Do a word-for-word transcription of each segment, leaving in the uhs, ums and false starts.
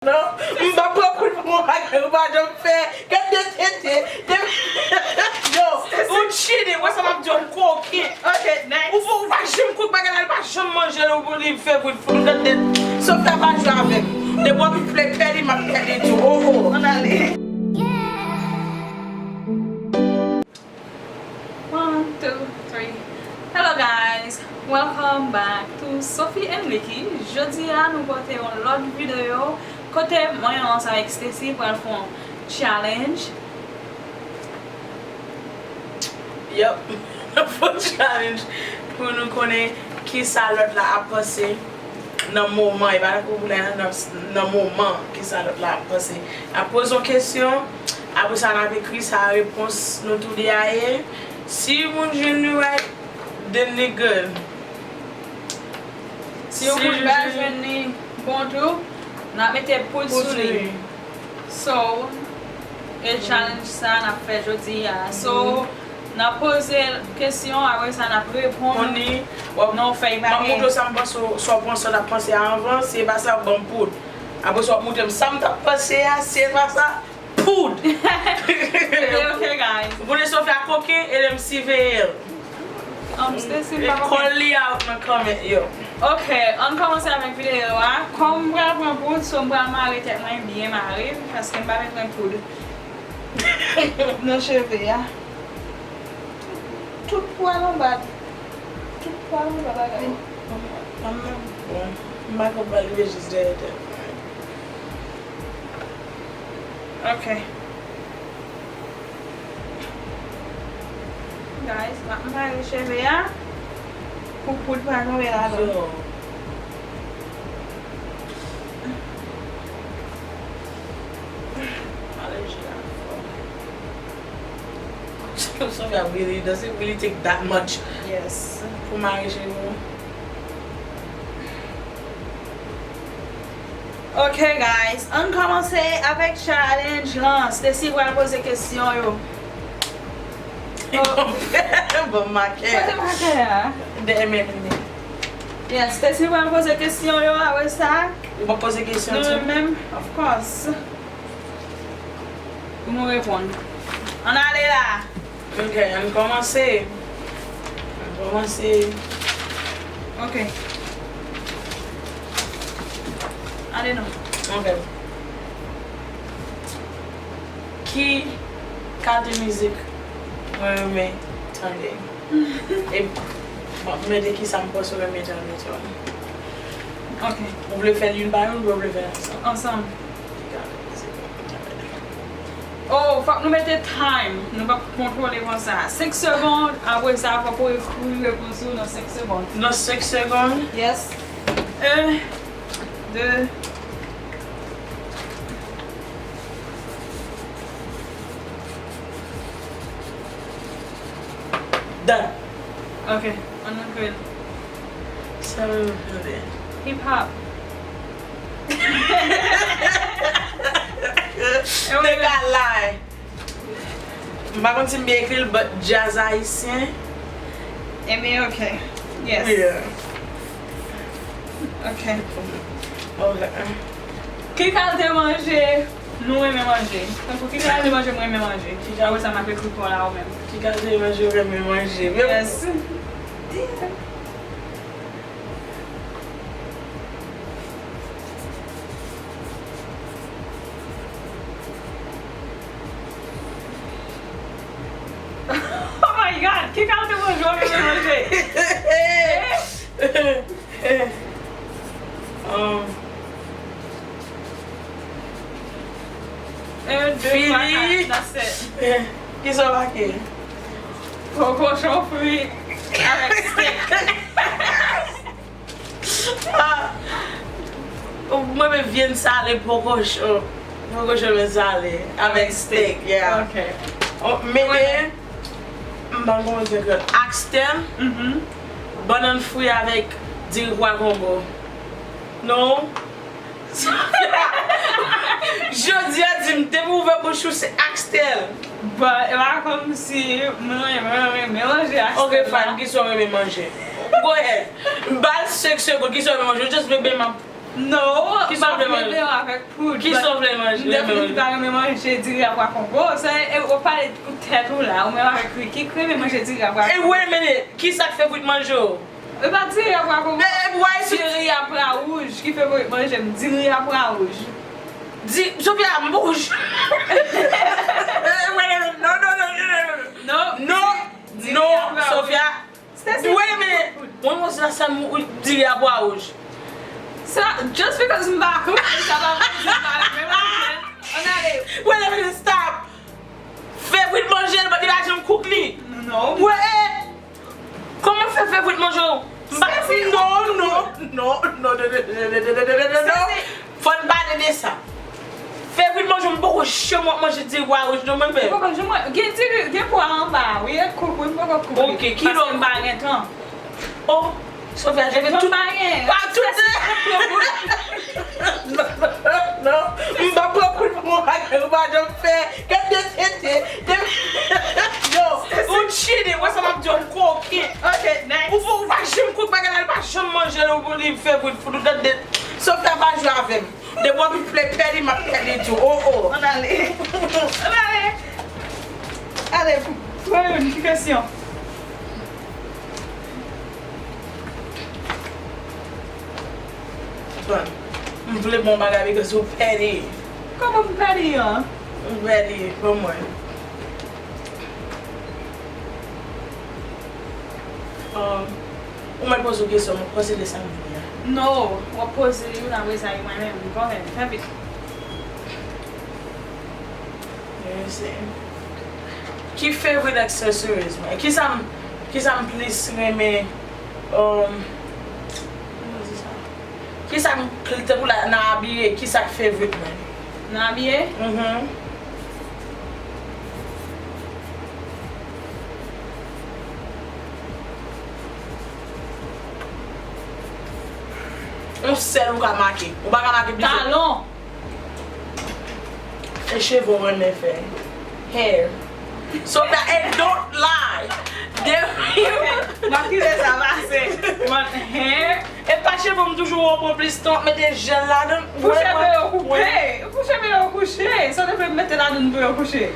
Non, m pa pran kout pou yon bagay ou pa janm fè. Gad de tete. De... Yo, ou chini, wè sa m ap di w, koken. Ok, next. Ou, ou pa janm kout bagay la, li pa janm manje l, ou li favorite food, gad de... Sofia pa jwe avè m. Depi w ap vle pè li, m ap pè li tou. Oh, oh. Ann ale. One, two, three. Hello guys, welcome back to Sophie and Licky. Jodi a nou pote yon lòt videyo kote mwen ansanm avèk Stacy pral fè yon challenge. Yup, fè yon challenge pou nou konnen kisa lòt la ap panse nan moman, e pa nan kou pou nan, nan, nan moman, kisa lòt la ap panse. N ap poze yon kesyon, apre sa n ap ekri sa repons nou tou de a ye. Si yon moun jwenn li right, then li good. Si yon moun pa jwenn li bon tou, n ap mete poud sou li. So, e challenge sa n ap fè jodi a. So, n ap poze kesyon, apre sa n ap reponn. Konn li, w ap, non, fèy pa m ap montre w sa m panse, sa w panse, w t ap panse a anvan, si e pa sa, w ban m poud. Apre sa, w ap montre m sa m t ap panse a, si e pa sa, poud. Ok, guys. Ou konnen Sofia koken, e lè m siveye l. Um, Stacy, m pa konprann. Call li out nan comment yo. Ok, ann kòmanse avèk videyo a. Kòm m pral pran poud, so m pral mare tèt mwen byen mare, paske m pa vle pran poud nan cheve a. Tout pwa l anba. Tout pwa l anba bagay. Mwen menm, bon, m pa konprann li jis dèyè tèt mwen. Ok. Guys, m ap mare cheve a pou poud pa tonbe ladan. Yo. Mare cheve a fò. Sofia, really, does it really take that much? Yes. Pou mare cheve w? Ok, guys, ann kòmanse avèk challenge lan. Stacy pral poze kesyon yo. Oh. Bon, makè. Kote makè a? Dèyè men li. Yes, Stacy pral poze kesyon yo, apre sa. Ou pral poze kesyon tou? Nou menm, of course. Pou nou reponn. Ann ale la. Ok, ann kòmanse. Ann kòmanse. Ok. Ale non. Ok. Ki kalite mizik mwen renmen tande? E m ap mete kisa m panse w renmen tande tou. Ok. Ou vle fè l youn pa youn oubyen w vle fè l ansanm? Ansanm. Oh, fòk nou mete time. Nou p ap kontwole konsa. Senk segonn, apre sa, fòk ou ekri repons ou nan senk segonn. Nan senk segonn? Yes. Un, deux. Done. Ok, ann antre l. Sa mwen tande? Hip hop. Nèg la lay. M pa konn si m byen ekri l, but djaz ayisyen. Ebyen, ok. Yes. Yeah. Ok. Ok. Ki kalite manje nou renmen manje? Tankou, ki kalite manje m renmen manje? Apre sa, m ap ekri pa w la ou menm. Ki kalite manje w renmen manje? Yes. Oh my God! Ki kalite manje w renmen manje? Um, un, deux, trois, quatre, that's it. Kisa w make? Po kochon fri avèk steak. Ah. Mwen renmen vyann sale, po kochon. Po kochon vyann sale avèk steak, yeah. Ok. Mete, m pa konn kòman di l, oxtail, bannann fri avèk diri pwa kongo. Non? Jodi a di m, depi w ouvè bouch ou, se oxtail. But e pa kòmsi mwen renmen, renmen manje oxtail la. Ok, fine, kisa w renmen manje? Go ahead. M ba l senk segonn, kisa w renmen manje? Just bebe, m ap No, kisa w vle manje? Avèk poud. Kisa w vle manje? M defini pa renmen manje diri a pwa kongo. Se, e, ou pale pou tèt ou la. Ou menm avèk Ricky ki renmen manje diri a pwa kongo. E wait a minute, kisa k favorit manje w? E pa diri a pwa kongo. E, e, why is it? Diri a pwa wouj ki favorit manje m. Diri a pwa wouj. Di, Sofia, m pou wouj. No, no, no, no, no, no. No, no, Sofia. Wait a minute. Mwen, mwen, sa, sa, m, diri a pwa wouj. Sa, just because m pa cook, sa pa vle di m pa renmen manje. Ann ale. Wait a minute, stop. Favorit manje l, but li pa janm cook li. No. Wait. Kòman fè favorit manje w? M pa, no, no, no, no, no, no, no, no, no, no, no, no. Fò n pale de sa. Favorit manje w, m poko janm ap manje diri pwa wouj non, mwen menm. M poko janm, gen diri, gen pwa anba, wi, e cook, wi, m poko cook li. Ok, ki lòt? Paske m pa gen tan. Oh, Sofia, je vais tout. M pa gen. Pa tout. Non, non, non, non. M pa pran kou pou yon bagay ou pa janm fè. Gade tete. Yo, ou chine, wè sa m ap di w, koken. Ok, next. Ou, ou pa janm kout bagay la, li pa janm manje l, ou li favorit food ou, gade. Sofia pa jwe avè m. Depi w ap play pèdi, m ap pèdi tou. Oh, oh. Ann ale. Ann ale. Ale, pran youn, ki kesyon? Bon, m vle bon bagay because ou pèdi. Kòman m pèdi an? Ou pèdi, ban mwen. Um, ou mèt poze w kesyon, m ap konsidere sa m di a. No, w ap poze youn apre sa, e mwen menm, go ahead, fè vit. Let me see. Ki favorite accessories mwen? Kisa m, kisa m plis renmen, um, kòman di sa? Kisa m, tankou la, nan abiye, kisa k favorite mwen? Nan abiye? Mhm. Yon sèl ou ka make. Ou pa ka make plizyè. Talon. E cheve w renmen fè. Hair. So that, and don't lie. Depi. M ap kite sa pase. Mwen, hair. E pa cheve m toujou wè w pran plis tan, mete jèl ladan. Pou cheve yo koupe. Pou cheve yo kouche. Sa w te vle m mete ladan pou yo kouche.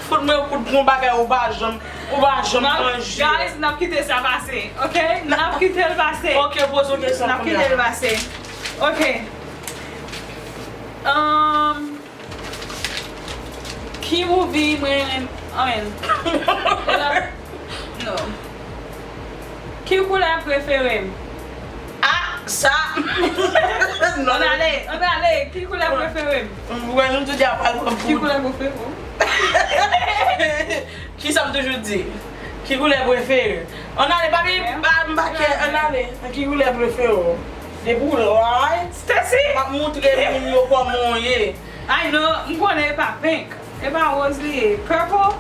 Fout mwen kout bon bagay ou pa janm, ou pa janm manje. Guys, n ap kite sa pase, ok? N ap kite l pase. Ok, poze w kesyon kounye a. N ap kite l pase. Ok. Um, ki movie mwen renmen, I mean, e la, no. Ki koulè prefere m? Ah, sa. Non. Ann ale, ann ale. Ki koulè prefere m? Mwen, nou tout ap pale pou. Ki koulè prefere w? Kisa m toujou di? Ki koulè prefere? Ann ale, pa vin, pa, m pa kè, ann ale. Ki koulè prefere w? Depi w la, Stacy! M ap montre moun yo kòman w ye. Ay, non, m konnen e pa pink. E pa woz li ye. Purple?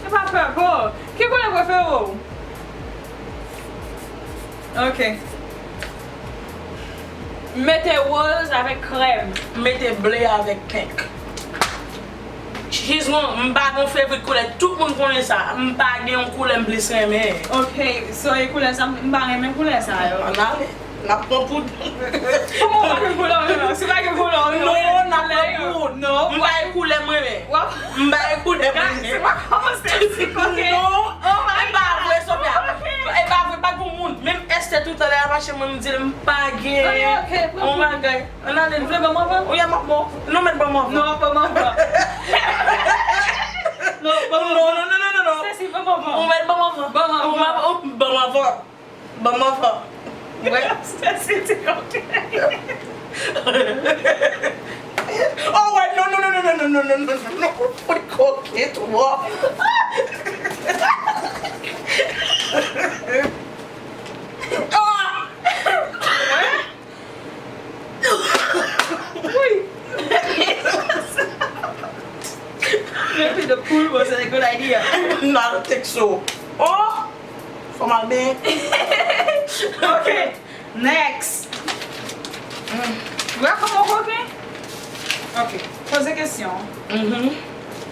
E pa purple. Ki koulè prefere w? Ok. M mete woz avèk krèm. M mete ble avèk pink. She's wrong. M pa gon favorite koulè. Tout moun konnen sa. M pa gen yon koulè m plis renmen. Ok. So, e koulè sa, m pa renmen koulè sa yo. Ann ale. N ap pran poud. Kòman w pa gen koulè w renmen? Si w pa gen koulè w renmen, non, n ap pran poud. Non. M pa gen koulè m renmen. M pa gen koulè m renmen. Se pa kòmanse si koke. Non. Oh my God. E pa vre, Sofia. E pa vre, pa gen moun. Menm Esther toutan lè l ap achte mwen, m di l m pa gen yon bagay. Ann ale. Ou vle ban m anvan? Wi, m ap ban w. Non, mèt ban m anvan. Non, ban m anvan. Non, ban m anvan. Non, non, non, non, non. Stacy, ban m anvan. Ou mèt ban m anvan. Ban m anvan. Ban m anvan. Ban m anvan. Wè, Stacy te konte. Oh, wè, non, non, non, non, non, non, non, non, non, non, non, kote twòp. Ah! Wi. Maybe the pool was a good idea. No, I don't think so. Oh! Fò m al benyen. Ok. Next. Wè kòman w koke? Ok. Poze kesyon. Mhm.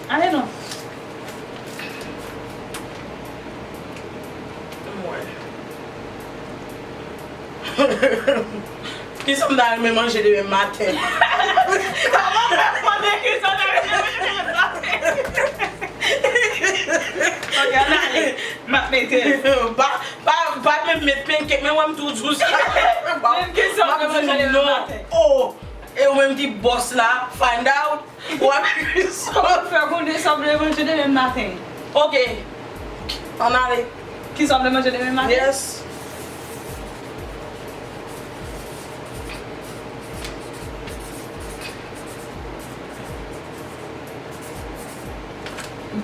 Ale non. Mwen. Kisa m ta renmen manje demen maten? Kòman w fè mande kisa w ta renmen manje demen maten? Ok, ann ale. M ap mete l. Pa, pa, pa menm met pancake, men wè m tou dous. Menm kisa w ta renmen manje demen maten? Oh, e ou menm ki bòs la, find out. W ap fè konnen sa w vle manje demen maten. Ok. Ann ale. Kisa w vle manje demen maten? Yes.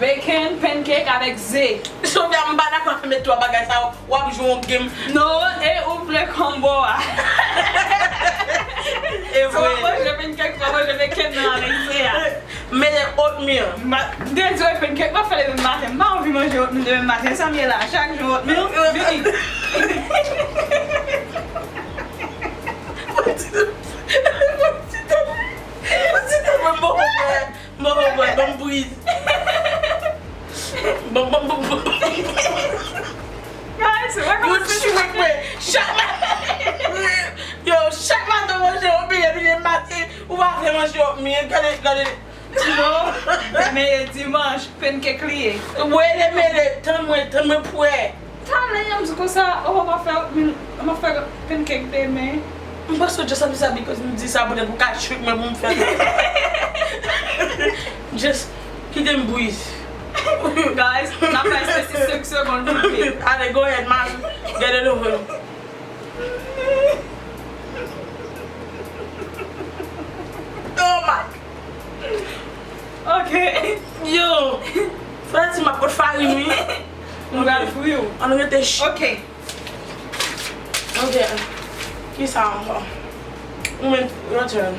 Bacon, pancake avèk ze. Sofia, m pa dakò avèk twa bagay sa yo. W ap jwe yon game. Non, e ou vle konbo a. E vre. Swa w manje pancake, swa w manje bacon nan avèk ze a. Mele oatmeal. M te di w e pancake m ap fè demen maten. M pa anvi manje oatmeal demen maten. Sa m ye la, chak jou oatmeal. Vini. Mwen bon, mwen bon, mwen bon, mwen bon, mwen bon, mwen bon. Bon, bon, bon, bon. Guys, wè kòman se tchwe kwe. Chak maten. Yo, chak maten w manje yon pil epi demen maten, ou pa vle manje yon pil. Gade, gade. Non, men dimanch, pancake li ye. Wè, le mele, tann mwen, tann mwen pou wè. Talè, m di konsa, oh, m ap fè, m ap fè pancake demen. M panse w just ap di sa because m di sa poutèt ou ka trick mwen pou m fè l. Just kite m breathe. Guys, n ap bay Stacy senk segonn pou l pale. Ale, go ahead, man. Get it over. Oh my. Ok. Yo. Frè di m ap pot farin, wi. Nou pral fri w. Ann rete ch- Ok. Ok. Kisa ankò? Ou menm, your turn.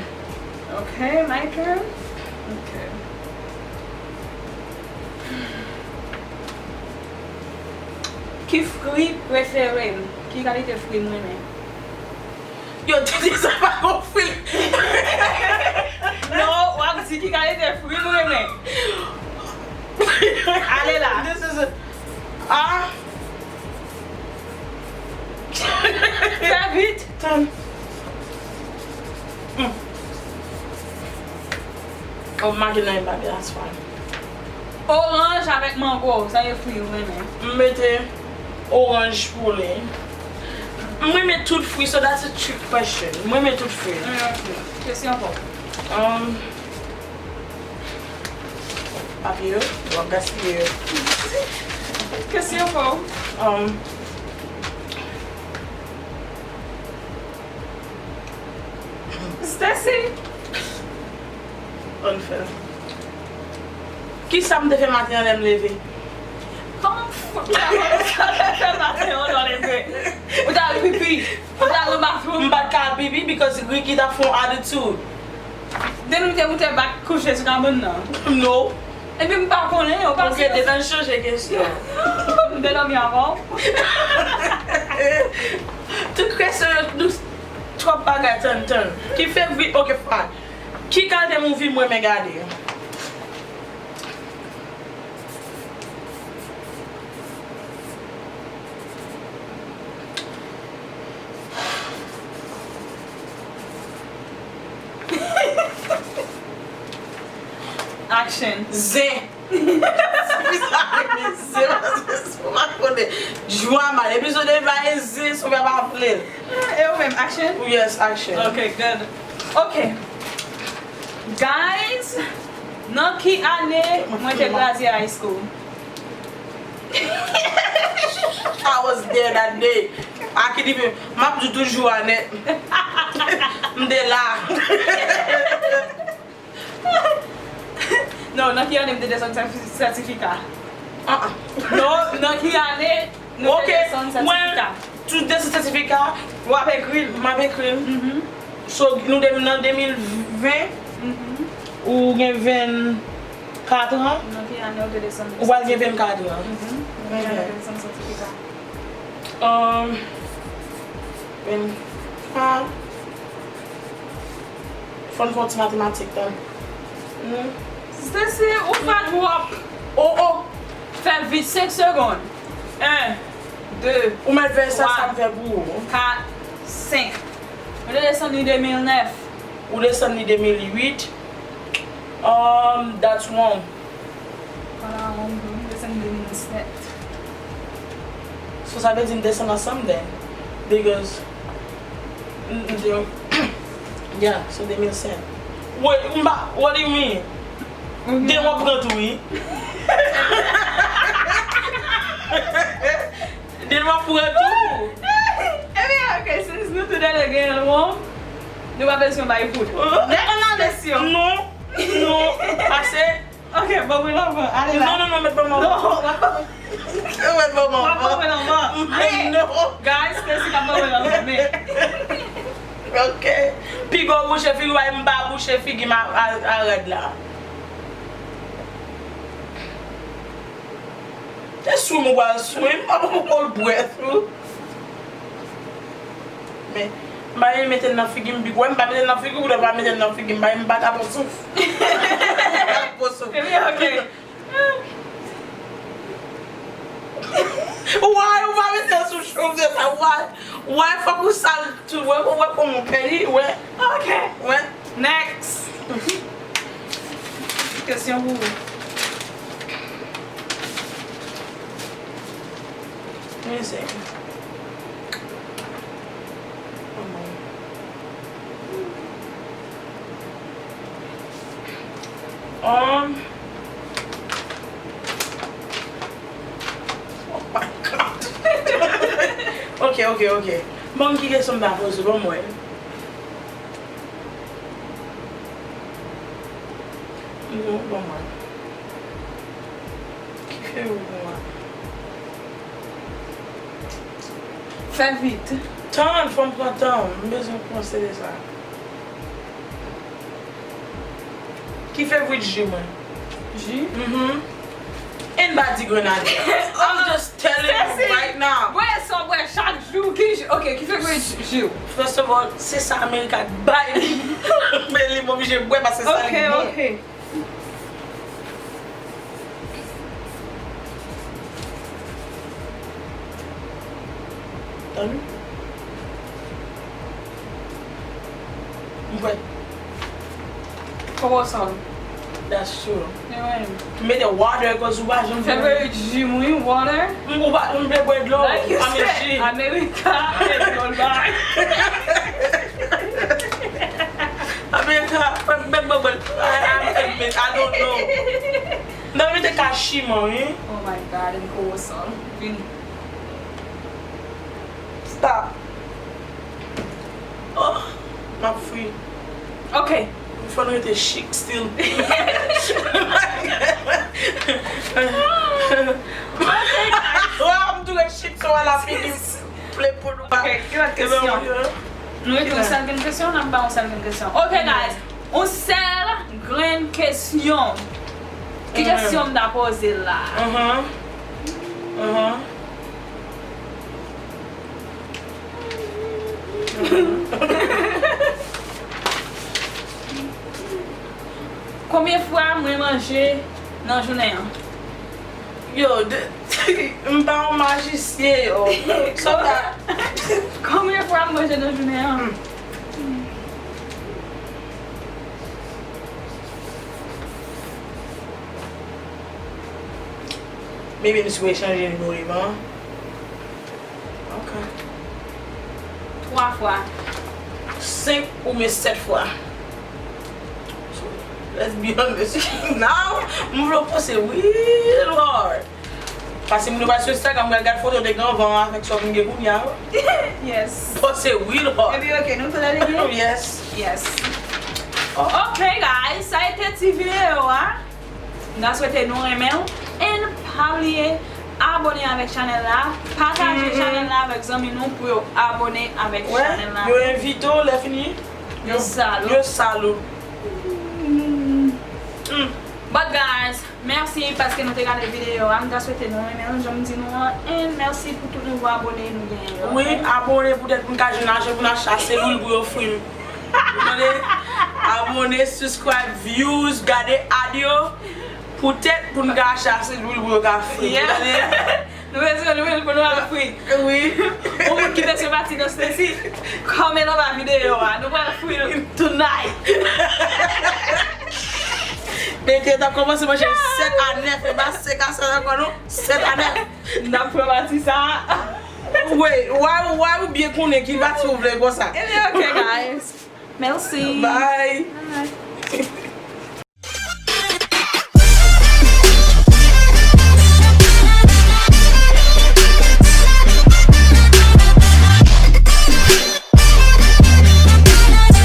Ok, my turn. Ok. Ki fri prefere m? Ki kalite fri m renmen? Yo, tete sa pa gon fri. Non, w ap di ki kalite fri m renmen. Ale la. This is a, ah. Fè vit. Tan. Mm. Oh, m manke nan yon bagay, that's fine. Oranj avèk mango, sa e fri ou renmen? M mete oranj pou li. M renmen tout fri, so that's a trick question. M renmen tout fri. Mm, ok. Kesyon pou ou. Um, Papye yo, w ap gaspiye yo. Kesyon pou ou. Um, Stacy. Ann fè l. Kisa m te fè maten an lè m leve? Kòman m fout ou ta konnen sa w te fè maten an lè w leve? Ou t al pipi. Ou t al nan bathroom. M pa t ka al pipi because Ricky t ap fè yon attitude. Depi m te moute bak kouche sou kabann nan. No. Epi m pa konnen, ou pa. Ok, detan chanje kesyon. M te dòmi avè w. Tout kesyon yo, nou, twòp bagay tann tann. Ki fè vi, ok, fine. Ki kalite movie m renmen gade? Action. Zen. Zen, paske si w pa konnen, drama. Epi si w te bay zen, si w pa vle l. E ou menm, action? Yes, action. Ok, good. Ok. Guys, nan ki ane mwen te graduate high school? I was there that day. I can even, m ap di toujou a nèt. M te la. Non, nan ki ane m te desann sètifika? Ah, ah. Non, nan ki ane nou te desann sètifika? Ok, mwen, tou desann sètifika. W ap ekri l. M ap ekri l. Mhm. So, nou te nan de mil ven, mhm, ou gen vennkat an. Nan ki ane w te desann sètifika? Ou pral gen vennkat an. Mhm. Nan ki ane w te desann sètifika? Um, vennkat. Fò n fè yon ti matematik, tann. Hmm. Stacy, ou fè twòp. Oh, oh. Fè vit, senk segonn. En, de, twa, kat, senk. Ou mèt fè sa, sa m fè pou ou. Yo desann li de mil nèf. Ou desann li de mil uit. Um, that's wrong. Wala, wrong, m desann li de mil sèt. So sa vle di n desann ansanm then. Because n, n te, yeah, so de mil sèt. Wait, m pa, what do you mean? Den w ap pran tou, wi. Den w ap pran tou. Ebyen, ok, since nou tou de gen yon, nou pa bezwen bay poud. Nèk nan kesyon. Non, non, pase. Ok, bon, mwen anvan, ale la. Non, non, non, met ban m anvan. Non, w ap ban m. Met ban m anvan. W ap ban mwen anvan. Men, non. Guys, Stacy k ap ban mwen anvan, men. Ok. Piga w bouche figi w, m pa bouche figi m a, a, a rad la. E swim ou pral swim, m ap hold breath ou. Men, m pa renmen mete l nan figi m, big wè, m pa mete l nan figi w, lè m pa mete l nan figi m, m pa, m pa ka pran souf. M pa ka pran souf. Ebyen, ok. Why ou pa mete l sou cheve sa? Why? Why fòk ou sal tout? Wè, wè kòman w pè li, wè. Ok. Wè. Next. Kesyon pou ou. Mizè. Um, oh my God. Ok, ok, ok. Bon, ki kesyon m ta poze? Bon, mwen. Non, bon, mwen. Ki fè ou konsa? Fè vit. Tann, fò m pran tan m. M bezwen panse de sa. Ki favourite ji mwen? Ji? Mhm. Anybody grenadye. I'm just telling you right now. Bwè sa w bwè chak jou. Ki ji? Ok, ki favourite ji w? First of all, se sa America bay li. Men li m oblije bwè paske sa li bon. Ok, ok. Tande? M kwè. Kowoson. That's true. M mete water cause ou pa janm fè. Fè ji mwen water. M ou pa, m vle bwè dlo. Like you said, America, e dlo l bay. America, men mwen, mwen, I, I, I, I don't know. Nan mete kachiman, wi. Oh my God, m kowoson. Vini. Stop. Oh, m ap fri. Ok. Fò n rete chik still. Wa, m tou ret chik sou la figi. Ple pou nou pa. Ok, ki lòt kesyon? Nou rete yon sèl grenn kesyon, n ap ba yon sèl grenn kesyon. Ok, guys. Yon sèl grenn kesyon. Ki kesyon m ta poze l la? Konbyen fwa mwen manje nan jounen an? Yo, de, m pa yon majisyen, yo. Sa ta. Konbyen fwa m manje nan jounen an? Maybe m si w chanje nimewo m an. Ok. Twa fwa. Senk oubyen sèt fwa. So, let's be honest. Now, m vle w panse real hard. Paske moun yo pral sou Instagram, pral gade foto de granvan avèk sa w vin gen kounye a. Yes. Panse real hard. Epi, ok, nou tou lè gen? Yes. Yes. Ok, guys, sa a été ti videyo a. M ta swete nou renmen l. And pa bliye abone avèk chanèl la, pataje chanèl la avèk zanmi nou pou yo abone avèk chanèl la. Yo envite w, lè fini, yo, yo salou. Yo salou. But guys, mèsi paske nou te gade videyo a. M ta swete nou renmen l jan m di nou an. And mèsi pou tout nouvo abone nou genyen yo. Wi, abone poutèt pou n ka jwenn lajan pou n achte selil pou yo fri m. Tande? Abone, subscribe, views, gade ad yo. Poutèt pou n ka achte ase lwil pou yo ka fri m. Yeah. Tande? Nou bezwen lwil pou nou al fri. Wi. Ou moun ki bezwen pati nan Stacy, kòmante anba videyo a. Nou pral fri tonight. Mete t ap kòmanse manje sèt a nèf, e pa senk a sèt ankò non. Sèt a nèf. N ap pran pati sa. Wi, wè ou byen konnen ki pati ou vle konsa. Ebyen, ok, guys. Merci. Bye. Bye.